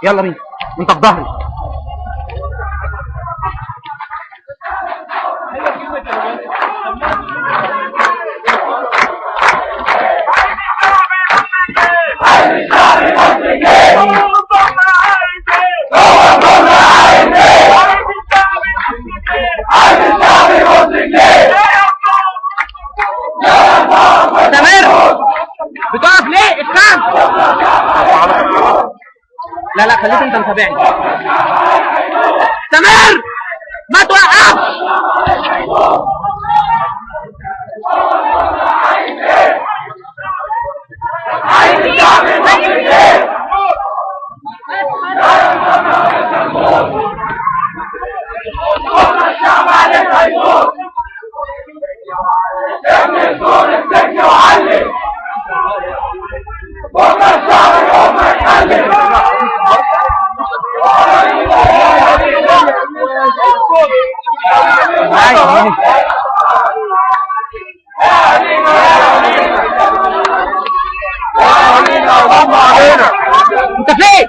يلا بينا، انت في ظهري. بتقف ليه؟ افهم. لا لا خليك انت متابعني. استمر، ما توقفش. انت فين؟